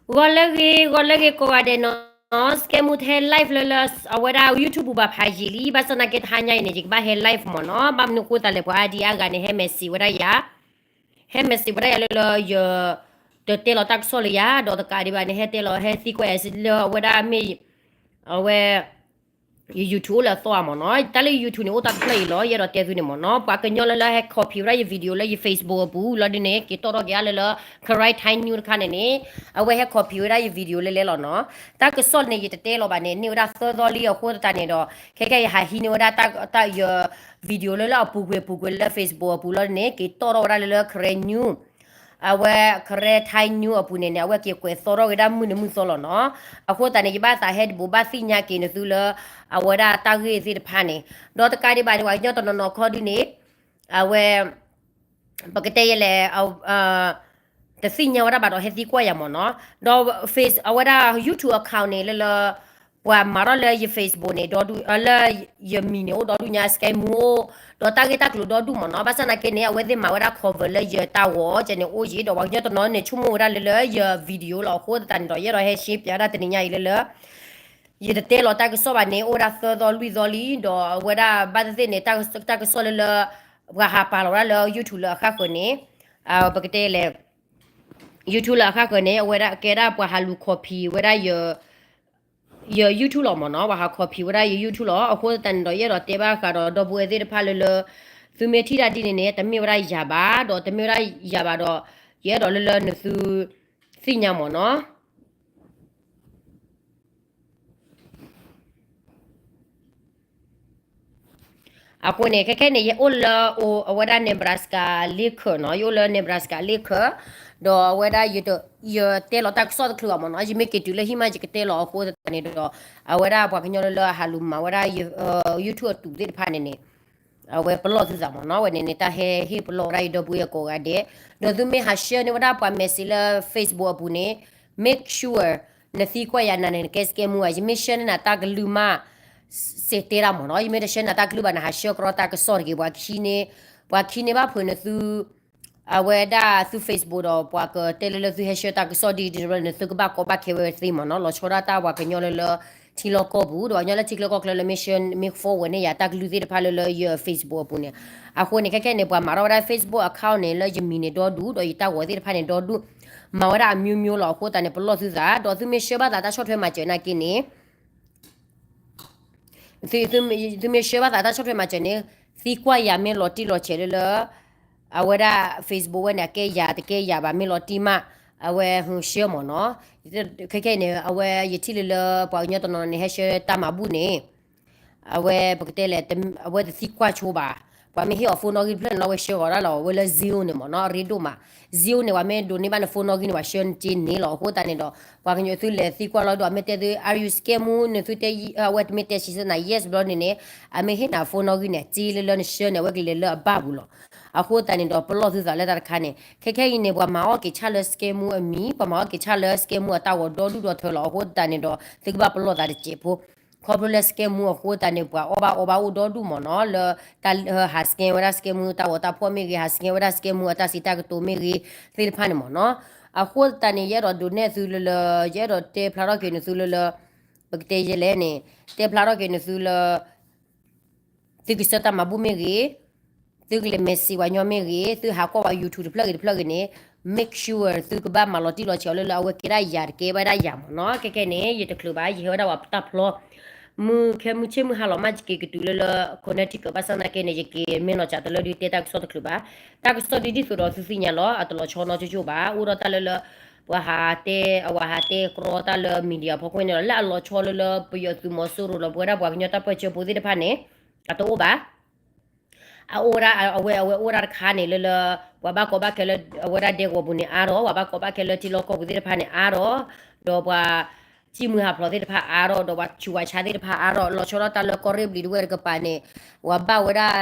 ဂီၤလၢအဂ့ၤ ဂီၤလၢအဂ့ၤကိးဂၤဒဲးနီၤ, စကဲမူ တဟဲ live လၢလၢ အဝဲဒၣ် YouTube ပူၤဘၣ်ဖးယံာ်လံ, ဘၣ်ဆၣ်သနာ်က့တဟါညါအံၤန့ၣ် ယကဘၣ်ဟဲ live မ့ၢ်နီၤ, ဘၣ်မနုၤအဃိသတးလဲၣ် ပှၤအါဒံအါဂၤန့ၣ် ဟဲ message ဝဲဒၣ်ယၤ, ဟဲ message ဝဲဒၣ်ယၤလၢလၢ ယ တတဲလီၤတၢ်ကစီၣ်လၢယၤ, ဒီးတကးဒံးဘၣ်န့ၣ် ဟဲတဲလီၤ ဟဲသံကွၢ်ယၤလၢအဝဲဒၣ်မ့ၢ် အဝဲ ယ YouTube အိၣ်လၢအသီဧါမ့ၢ်နီၤ, တၢ်လၢယ YouTube န့ၣ် အိၣ်တၢ်တဖျၢၣ်အံၤလီၤ, ယအဲၣ်ဒိးတဲသုန့ၣ်မ့ၢ်နီၤ, ပှၤကညီလၢလၢဟဲ copy ဝဲဒၣ်ယ video လၢယ Facebook အပူၤလီၤဒ်န့ၣ် က့ၤတီၣ်ထီၣ်က့ၤအါလၢလၢ Karen Thai News တခါန့ၣ်န့ၣ်, အဝဲဟဲ copy ဝဲဒၣ်ယ video လၢလဲလီၤနီၤ, တၢ်ကစီၣ်န့ၣ် ယတတဲလီၤဘၣ်န့ၣ် န့ၢ်ဝဲဒၣ်သၢသီလံအဃိသတးန့ၣ်ဒီး ခဲကဲယဟးဟံးန့ၢ်ဝဲဒၣ်တၢ်ယ video လၢလၢအပူၤကွံာ်အပူၤကွံာ်လၢ Facebook အပူၤလီၤန့ၣ် က့ၤတီၣ်ထီၣ်ဝဲဒၣ်လၢလၢ Karen News အဝဲ Karen Thai News အပူၤန့ၣ်န့ၣ် အဝဲက့ၤကွဲးသီထီၣ်က့ၤဒၣ်မုၢ်နံၤမုၢ်သီလီၤနီၤ, အဃိသတးန့ၣ် ယဘၣ်သးဟဲတဘိးဘၣ်သ့ၣ်ညါက့ၤနသုလၢ အဝဲဒၣ်တၢ်ဂ့ၢ်သ့ၣ်တဖၣ်န့ၣ်, ဒီးတကးဒံးဘၣ်န့ၣ် ပှၤကညီတနီၤနီၤခီဒုန့ၣ် အဝဲ ပကတဲယဲလဲၣ် တသ့ၣ်ညါဝဲဒၣ်ဘၣ်ဒီးဟဲသံကွၢ်ယၤမ့ၢ်နီၤ, ဒီး Face အဝဲဒၣ် YouTube account န့ၣ်လၢလၢ ပှၤမၤထီၣ်လၢယ Facebook န့ၣ် ဒီဒူၣ် လၢယမံၤန့ၣ်အိၣ်ဒီဒူၣ်ညါ စကဲမူအိၣ်, ဒီးတၢ်ဂ့ၢ်တၢ်ကျိၤဒီဒူၣ်မ့ၢ်နီၤ, ဘၣ်ဆၣ်သနာ်က့န့ၣ် အဝဲသ့ၣ်မၤဝဲဒၣ် cover လၢယတၢ်ဂီၤကဲန့ၣ်အိၣ်ယံၤ, ဒီးပှၤကညီတနီၤန့ၣ် ဆိကမိၣ်ဝဲဒၣ်လၢလၢယ video လီၤအဃိသတးန့ၣ်ဒီး ယအဲၣ်ဒိးဟဲရှဲပၠးဒၣ်တနံၤညါအံၤလၢလၢ ယတတဲလီၤတၢ်ကစီၣ်ဘၣ်န့ၣ် အိၣ်ဝဲဒၣ်သၢသီလွံၢ်သီလံ, ဒီးအဝဲဒၣ်ဘၣ်သ့ၣ်သ့ၣ်န့ၣ် တၢ်ကစီၣ်လၢလၢ ပှၤဟးပာ်လီၤဝဲဒၣ်လၢ YouTube လၢအဃၣ်ဃၢၤန့ၣ်, ပကတဲလဲၣ် YouTube လၢအဃၣ်ဃၢၤန့ၣ် အဝဲဒၣ်ကဲဒၣ်ပှၤဟးလူၤ copy ဝဲဒၣ်ယ ယ YouTube လီၤမ့ၢ်နီၤ, ပှၤဟး copy ဝဲဒၣ်ယ YouTube လီၤ, အဃိသတးန့ၣ်ဒီး ယအဲၣ်ဒိးတဲဘၣ်ဃးဒီးဒီပုၢ်ဝဲၢ်သ့ၣ်တဖၣ်လၢလၢ သုမ့ၢ်ထံၣ်တၢ်ဒ်န့ၣ်န့ၣ် တမ့ၢ်ဝဲဒၣ်ယၤဘၣ်, ဒီးတမ့ၢ်ဝဲဒၣ်ယၤဘၣ်ဒီး ယအဲၣ်ဒိးလၢလၢနသု သ့ၣ်ညါမ့ၢ်နီၤ. အဃိန့ၣ် ခဲခဲန့ၣ် ယအိၣ်လၢ အဝဲဒၣ် Nebraska လ့ၣ်ခၢၣ်နီၤ, ယအိၣ်လၢ Nebraska လ့ၣ်ခၢၣ်, ဒီးအဝဲဒၣ် ယတဲလီၤတၢ်ကစီၣ်တချုးဘၣ်မ့ၢ်နီၤ, ယမ့ၢ်က့ၤတုၤလၢဟံၣ်မး ယကတဲလီၤအဃိသတးန့ၣ်ဒီး အဝဲဒၣ်ပှၤကညီလၢလၢအဟးလူၤမၤဝဲဒၣ် YouTube အတူးသ့ၣ်တဖၣ်န့ၣ်န့ၣ် အဝဲပလီၢ်သုသးမ့ၢ်နီၤ, ဝဲန့ၣ်န့ၣ် တၢ်ဟဲဟ့ၣ်ပလီၢ်ဝဲဒၣ်ယဒီပုၢ်ဝဲၢ်ကိးဂၤဒဲး, ဒီးသုမ့ၢ်ဟး share န့ၢ်ဝဲဒၣ်ပှၤ message လၢ Facebook အပူၤန့ၣ် make sure နသံကွၢ်ယၤနၤန့ၣ် နကဲ scammer ဧါ, ယမ့ၢ် share န့ၢ်နၤတၢ်ကလုၢ်မး စံးတဲဒၣ်မ့ၢ်နီၤ, ယမ့ၢ်တ share နၤတၢ်ကလုၢ်ဘၣ် နဟး share ကြီတၢ်ကစီၣ်တဂ့ၤ, ပှၤခံန့ၣ်, ပှၤခံန့ၣ်ဘၣ်ဖုးနသု အဝဲဒၣ်သု Facebook ဒီးပှၤကတဲလၢလၢသုဟဲ share တၢ်ကစီၣ်ဒ်န့ၣ်ဒီး နသုကဘၣ်ကီဘၣ်ခဲဝဲသ့မ့ၢ်နီၤ, လီၤဆီဒၣ်တၢ်ပှၤကညီလၢလၢ ထံလီၢ်ကီၢ်ပူၤ ဒီးပှၤကညီလၢထံချၢကီၢ်ချၢလၢမ့ၢ် share မ့ၢ် forward န့ၢ်ယၤတၢ်ကလုၢ်သ့ၣ်တဖၣ်လၢလၢယ Facebook အပူၤန့ၣ်, အဃိန့ၣ် ခဲခဲန့ၣ် ပှၤမၤထီၣ်ဝဲဒၣ် Facebook account န့ၣ် လၢယမံၤန့ၣ်ဒီဒူၣ် ဒီးယတၢ်ဂီၤသ့ၣ်တဖၣ်န့ၣ်ဒီဒူၣ်, မၤဝဲဒၣ်အမျိုးမျိုးလီၤ, အဃိသတးန့ၣ် ပလီၢ်သုသး, ဒီးသုမ့ၢ် share ဘၣ်သးတၢ်ဆီၣ်ထွဲမၤစၢၤနာ်က့န့ၣ် သုမ့ၢ် share ဘၣ်သးတၢ်ဆီၣ်ထွဲမၤစၢၤန့ၣ် သံကွၢ်ယၤမ့ၢ်လီၤတံၢ်လီၤဆဲးလၢလၢ အဝဲဒၣ် Facebook ဝဲန့ၣ် အကဲယၤတကဲယၤဘၣ် မ့ၢ်လီၤတံၢ်မး အဝဲ share မ့ၢ်နီၤ, ခဲခဲအံၤန့ၣ် အဝဲယထံၣ်လၢလၢ ပှၤကညီတနီၤန့ၣ် ဟဲ share တၢ်မၤဘူၣ်န့ၣ် အဝဲပကတဲလဲၣ် အဝဲတသံကွၢ်ဆိဘၣ်, ပှၤမ့ၢ်ဟ့ၣ်အီၤ phone နီၣ်ဂံၢ်တဖျၢၣ်န့ၣ်လီၤ အဝဲဆှၢအီၤဒၣ်လီၤ အဝဲလၢ Zelle န့ၣ်မ့ၢ်နီၤ အရ့ဒိၣ်မး, Zelle န့ၣ် ပှၤမ့ၢ်ဒိးန့ၢ်ဘၣ်န phone နီၣ်ဂံၢ်န့ၣ် ပှၤဆှၢနက့န့ၣ်လီၤ, အဃိသတးန့ၣ်ဒီး ပှၤကညီသုလဲၤသံကွၢ်လီၤဒီး အမ့ၢ်တဲသု Are you scammer နသုတဲ အဝဲတမ့ၢ်တဲဆံးစ့ၢ်နၤ yes ဘျီန့ၣ်န့ၣ် အမ့ၢ်ဟ့ၣ်နၤ phone နီၣ်ဂံၢ်န့ၣ် စ့လၢလၢနဆှၢန့ၣ် အဝဲကလဲၤလၢအဘၣ်ပူၤလီၤ, အဃိသတးန့ၣ်ဒီး ပလီၢ်သုသးလၢတၢ်တခါန့ၣ် ခဲခဲအံၤန့ၣ် ပှၤမၤအီၣ်က့ၤဆၣ်လၢ scammer အမံၤ ပှၤမၤအီၣ်က့ၤဆၣ်လၢ scammer အတၢ်ဂီၤဒီဒူၣ်ဒီထၢလီၤ, အဃိသတးန့ၣ်ဒီး သုကဘၣ်ပလီၢ်သးတစဲးဖိ ခီဖျိလၢ scammer အဃိသတးန့ၣ် ပှၤအီၣ်ဘၣ်အီဘၣ်အိၣ်ဒီဒူၣ်မ့ၢ်နီၤ လၢ ဟး scam ဝဲဒၣ် scammer တၢ်ဂီၤတၢ်ဖီၣ်မ့ၢ်ဂ့ၤ, ဟး scam ဝဲဒၣ် scammer အတၢ်စံးတၢ်ကတိၤမ့ၢ်ဂ့ၤ သ့ၣ်တဖၣ်န့ၣ်မ့ၢ်နီၤ, အဃိသတးန့ၣ် ယအဲၣ်ဒိးဒုးနဲၣ်သုလၢလၢ ယအဲၣ်ဒိးတဲဖျါထီၣ်က့ၤနသုလၢလၢ ပကတဲယဲလဲၣ်န့ၣ် တဲဖျါထီၣ်က့ၤနသုလၢ သုကဆှၢတၢ်မၤဘူၣ်မ့ၢ်ဂ့ၤ, သုကလဲၤ message ပှၤညီမ့ၢ်ဂ့ၤ, သုဟးကွၢ်ပှၤ YouTube တဖျၢၣ်ဂ့ၤတဖျၢၣ်ဂ့ၤန့ၣ် make sure သုကဘၣ်မၤလီၤတံၢ်လီၤဆဲးအီၤလၢလၢ အဝဲကဲဒၣ်ယၤတကဲဘၣ်ဒၣ်ယၤမ့ၢ်နီၤ, ခဲခဲန့ၣ် ယတချုးဘၣ် ယဟဲဝဲဒၣ်ပှၤတၢ်ဖျီ မုၢ်ခဲမုၢ်ဆ့ၣ်မုၢ်ဟါလီၤမး ယက့ၤကတုၤလၢလၢ Connecticut ဘၣ်ဆၣ်သနာ်က့န့ၣ် ယက့ၤမ့ၢ်နီၤ ကတလၢဒုးတဲတၢ်ကစီၣ်တချုးဘၣ်, တၢ်ကစီၣ်ဒ်ဒ်သိးဒီးသုသ့ၣ်ညါလီၤ အတလီၤဆီနီတကၠိၣ်ဘၣ်, အိၣ်ဒီးတၢ်လၢလၢ ပှၤဟးတဲ အဝဲဟးတဲကြီတၢ်လၢ media ဖီခိၣ်န့ၣ်လီၤ, လၢအလီၤဆီလၢလၢ ပယီၤသုးမီၤစိရိၤလီၤ ပဝဲဒၣ်ပှၤကညီတၢ်ပၢၢ်ဆၢဖိသ့ၣ်တဖၣ်န့ၣ် အတအိၣ်ဘၣ် အအိၣ်ဝဲဒၣ် အဝဲ အဝဲအိၣ်ဒၣ်တခါန့ၣ်လၢလၢ ပှၤဘၣ်ကီဘၣ်ခဲလၢ အဝဲဒၣ်ဒဲကဝီၤပူၤန့ၣ်အါထီၣ်, ပှၤဘၣ်ကီဘၣ်ခဲလၢထံလီၢ်ကီၢ်ပူၤသ့ၣ်တဖၣ်န့ၣ်အါထီၣ်, ဒီးပှၤ ဃ့ၢ်မှံဟးဖျိးသ့ၣ်တဖၣ်အါထီၣ်, ဒီးပှၤဆူးပှၤဆါသ့ၣ်တဖၣ်အါထီၣ်, လီၤဆီဒၣ်တၢ်လၢကီၢ်ရ့ၣ်ဘျံၤတဝဲၢ်တကပၤန့ၣ် ပှၤဘၣ်ဝဲဒၣ်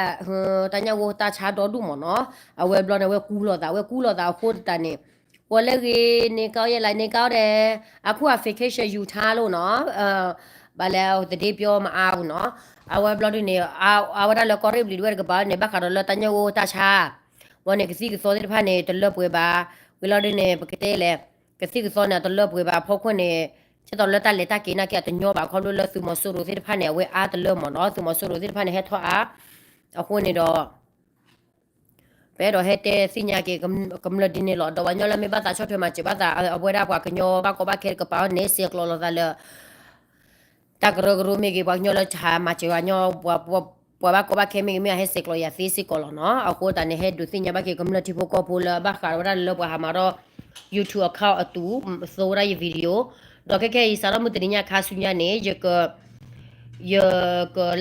တၢ်ညၣ်ဂိၢ်တၢ်ဆါဒီဒူၣ်မ့ၢ်နီၤ, အဝဲဘျီန့ၣ် အဝဲကူလီၤသး, အဝဲကူလီၤသးအဃိသတးန့ၣ် ဂီၤလၢဂ့ၤ န့ၢ်ကါအီၣ်ယဲလၢ န့ၢ်ကါအီၣ်ဒဲး အခုအ vacation ယူၤထါလိာ်နီၤ, ဘၣ်လဲၣ် သဒ့ပျီမအါပူၤနီၤ, အဝဲဘျီဒုန့ၣ် အဝဲဒၣ်လၢကီၢ်ရ့ၣ်ဘျံၤတဝဲၢ်တကပၤန့ၣ် ဘၣ်ဃးဒီးလၢတၢ်ညၣ်ဂိၢ်တၢ်ဆါ, ဝဲန့ၣ်ကသံၣ်ကသီသ့ၣ်တဖၣ်န့ၣ် တလၢပှဲၤဘၣ်, ဝံၤလီၤဒုန့ၣ် ပကတဲလဲၣ်, က ကသံၣ်ကသီန့ၣ် အတလၢပှဲၤဘၣ်အဖီခိၣ်န့ၣ်, ကဲသိးလၢတၢ်လဲၤတၢ်က့ၤနာ်က့အတညီဘၣ် ခီဖျိလၢသုးမီၤစိရိၤသ့ၣ်တဖၣ်န့ၣ် အဝဲအါတလၢမ့ၢ်နီၤ, သုးမီၤစိရိၤသ့ၣ်တဖၣ်န့ၣ် ဟဲထီၣ်အါ, အဃိန့ၣ်ဒီး ပအဲၣ်ဒိးဟဲတဲသ့ၣ်ညါက့ၤကမျၢၢ်ဒ်န့ၣ်လီၤ. ဒီးပှၤကညီလၢမ့ၢ်ဘၣ်သးဆီၣ်ထွဲမၤစၢၤဘၣ်သး အဝဲဒၣ်ပှၤကညီဘၣ်ကီဘၣ်ခဲတကပၤန့ၣ် ဆဲးကျိးလိာ်သးလၢ တၢ်ကရၢကရိမ့ၢ်ဂ့ၤ, ပှၤကညီလၢဟးမၤစၢၤပှၤကညီ, ပှၤဘၣ်ကီဘၣ်ခဲမ့ၢ်ဂ့ၤ မ့ၢ်အဟဲဆဲးကျိးယၤသ့စ့ၢ်ကီးလီၤနီၤ. အဃိသတးန့ၣ် ဟဲဒုးသ့ၣ်ညါဘၣ်က့ၤကမျၢၢ်ထံဖိကီၢ်ဖိလၢဘၣ်ဃးဝဲဒၣ်လၢပှၤဟးမၤထီၣ် YouTube account အတုၤ, သိဝဲဒၣ်ယ video, ဒီးခဲခဲအံၤ စးထီၣ်မုၢ်တနံၤညါခါဆူညါန့ၣ် ယက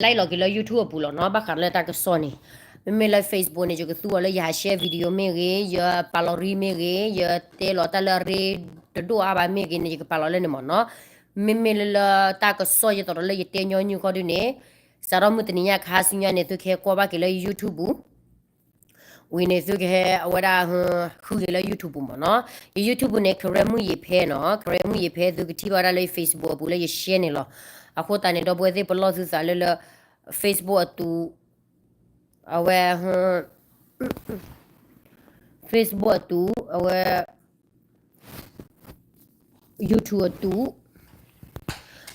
like လီၤက့ၤလၢ YouTube အပူၤလီၤနီၤ. ဘၣ်ဃးလၢတၢ်ကစီၣ်န့ၣ် မ့မ့ၢ်လၢ Facebook န့ၣ် ယကသူအီၤလၢယဟး share video မ့ၢ်ဂ့ၤ, ယပာ်လီၤရံမ့ၢ်ဂ့ၤ, ယတဲလီၤတၢ်လၢအရ့တဒိၣ်အါဘၣ်မ့ၢ်ဂ့ၤန့ၣ် ယကပာ်လီၤလၢန့ၣ်မ့ၢ်နီၤ. မ့မ့ၢ်လၢလၢတၢ်ကစီၣ် ယသိးဒီးလၢယတဲညီနုၢ်ခီဒုန့ၣ်, စးထီၣ်မုၢ်တနံၤညါခါဆူညါန့ၣ် သုကဟဲကွၢ်ဘၣ်က့ၤလၢယ YouTube ပူၤ ဝံၤန့ၣ် သုကဟဲအဝဲဒၣ် ဃုက့ၤလၢ YouTube ပူၤမ့ၢ်နီၤ. ယ YouTube ပူၤန့ၣ် ကရဲမုၣ်ယ့ၤဖဲနီၤ, ကရဲမုၣ်ယ့ၤဖဲ သုကထံၣ်ဘၣ်ဝဲဒၣ်လၢ Facebook အပူၤလၢယ share န့ၣ်လီၤ. အဃိသတးန့ၣ် ဒီပုၢ်ဝဲၢ်သ့ၣ် ပလီၢ်သုသးလၢလၢ Facebook အတုၤ, အဝဲ Facebook အတုၤ, အဝဲ YouTube အတုၤ,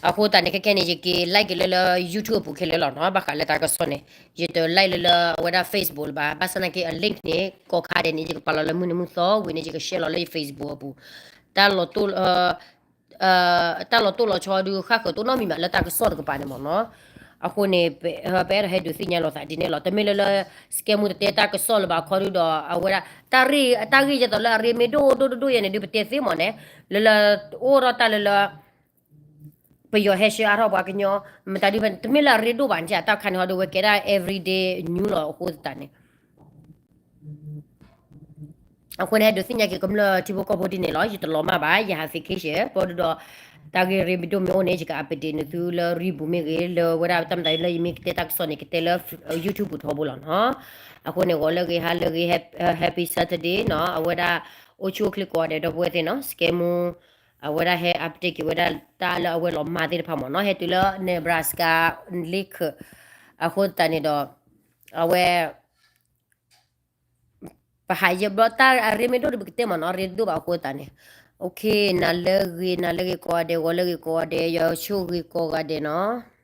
အဃိသတးန့ၣ် ခဲခဲန့ၣ် ယက့ၤ like က့ၤလၢလၢ YouTube အပူၤခဲလၢာ်လီၤနီၤ. ဘၣ်ဃးလၢတၢ်ကစီၣ်န့ၣ် ယတ like လၢလၢအဝဲဒၣ် Facebook လၢၤဘၣ်. ဘၣ်ဆၣ်သနာ်က့ အ link န့ၣ် ကိးခါဒဲးန့ၣ် ယကပာ်လီၤလၢမုၢ်နံၤမုၢ်သီဝံၤန့ၣ် ယက share လီၤလၢယ Facebook အပူၤ. တၢ်လီၤတိၢ်လီၤဆီဒုး ဃၣ်ဃၢၤတိၢ်နီတမံၤဘၣ်လၢတၢ်ကစီၣ်တကပၤန့ၣ်မ့ၢ်နီၤ. အဃိန့ၣ် ပအဲၣ်ဒိးဟဲဒုးသ့ၣ်ညါလိာ်သးဒ်န့ၣ်လီၤ. တမ့ၢ်လၢလၢ scam တတဲတၢ်ကစီၣ်လၢၤဘၣ်ခီဒုဒီး အဝဲဒၣ် တၢ်ဂ့ၢ် တၢ်ဂ့ၢ်ဒ်သိးလၢအရ့မ့ၢ်ဒိၣ်ဒိၣ်ဒိၣ်ဒိၣ်ယဲန့ၣ်ဒုး ပတဲသ့မ့ၢ်န့ၣ်, လၢလၢ အိၣ်ဒီးတၢ်လၢလၢ ပယီၤဟဲဆှၢအါထီၣ်ပှၤကညီ, မတၤဒုး တမ့ၢ်လၢအရ့ဒိၣ်ဘၣ်န့ၣ် တၢ်တခါန့ၣ်ဟီဒုး အဝဲကဲဒၣ် everyday news လီၤ. အဃိသတးန့ၣ် အဃိန့ၣ် ဟဲဒုးသ့ၣ်ညါက့ၤကမျၢၢ်ထံဖိကီၢ်ဖိဒ်န့ၣ်လီၤ. ယတလီၤမၢ်ဘၣ်, ယဟး vacation ပီဒုဒီး တၢ်ဂ့ၢ်ရ့မ့ၢ်ဒိၣ်မ့ၢ်အိၣ်န့ၣ် ယက update န့ၢ်သုလၢရံပူၤမ့ၢ်ဂ့ၤ, လၢဝဲဒၣ်တၢ်မတၤလၢယမ့ၢ်ကတဲတၢ်ကစီၣ်န့ၣ် ကတဲလၢ YouTube ပူၤထီဘိလီၤနီၤ. အဃိန့ၣ် ဂီၤလၢအဂ့ၤ ဟါလၢအဂ့ၤ happy Saturday နီၤ. အဝဲဒၣ် အိၣ်ဆူၣ်အိၣ်ချ့ကိးဂၤဒဲး ဒီပုၢ်ဝဲၢ်သ့ၣ်နီၤ. စကဲမူ အဝဲဒၣ်ဟဲ update က့ၤဝဲဒၣ်တၢ်လၢအဝဲလီၤမၢ်သ့ၣ်တဖၣ်မ့ၢ်နီၤ. ဟဲတုၤလၢ Nebraska Lincoln အဃိသတးန့ၣ်ဒီး အဝဲ ပဟးယဲၢ်ဘျီ တၢ်အရ့မ့ၢ်ဒိၣ်ဒီး ပကတဲမ့ၢ်နီၤ, အရ့တဒိၣ်ဘၣ်အဃိသတးန့ၣ်. Okay, နၤလၢအဂ့ၤ နၤလၢအဂ့ၤကိးဂၤဒဲး, ဂီၤလၢအဂ့ၤကိးဂၤဒဲး, ယွၤဆိၣ်ဂ့ၤကိးဂၤဒဲးနီၤ.